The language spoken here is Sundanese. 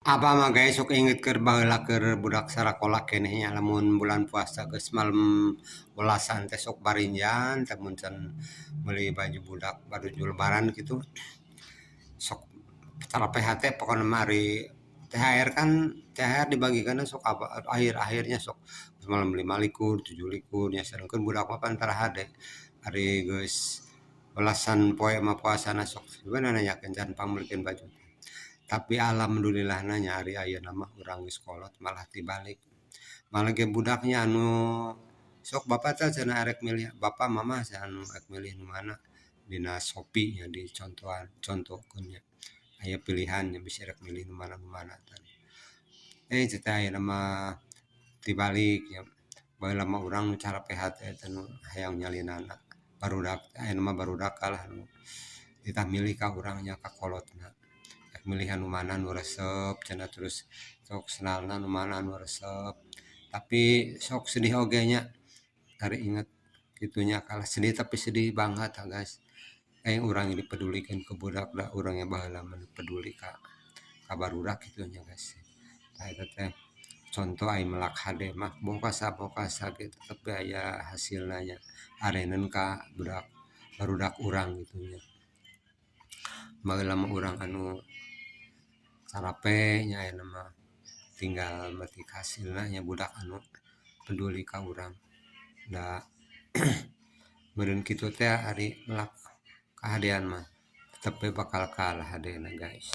Abah mah, guys, sok inget keur baheula keur budak sarakola keneh nya, lamun bulan puasa geus malem welasan teh sok barinjan teh mun can meuli baju budak, baju lebaran kitu. Sok carape hate pokona mah. Ari THR kan, THR dibagikanna sok akhir-akhirnya, sok malem 25, 27 nya, sedengkeun budak mah pan tara hade. Ari geus welasan poe mah puasana, sok nanyakeun can pangmeulikeun baju. Tapi alhamdulillahna nya, ari ayeuna mah urang geus kolot malah tibalik, malah ge budaknya anu sok, "Bapak teh," cenah, "arek milih, Bapak Mama cenah, anu rek milih nu mana dina Shopee," nya dicontohan, contohkeun nya, aya pilihan nya, bisa rek milih nu mana, nu mana tah. Eh, cek teh ayeuna mah tibalik nya. Baheula mah urang nu carape hate teh nu hayang nyalinana barudak, ayeuna mah barudak kalah nu titah milih ka urang nya, ka kolotna, rek milih anu mana nu resep cenah, terus sok sendalna nu mana nu resep. Tapi sok sedih oge nya, ari inget kitu nya, kalah sedih tapi sedih bangga tah, guys, eh, urang dipedulikeun ku budak, da urang ge baheula mah peduli ka barudak kitu nya, guys. Tah, eta teh contoh ai melak hade mah, boh ka saha ge tetep we aya hasilna nya, areneun ka budak barudak urang kitu nya. Baheula mah urang anu carape nya, ayeuna mah tinggal metik hasilna nya, budak anu peduli ka urang. Da meureun kitu teh, ari melak kahadean mah tetep we bakal kalah hadena, guys.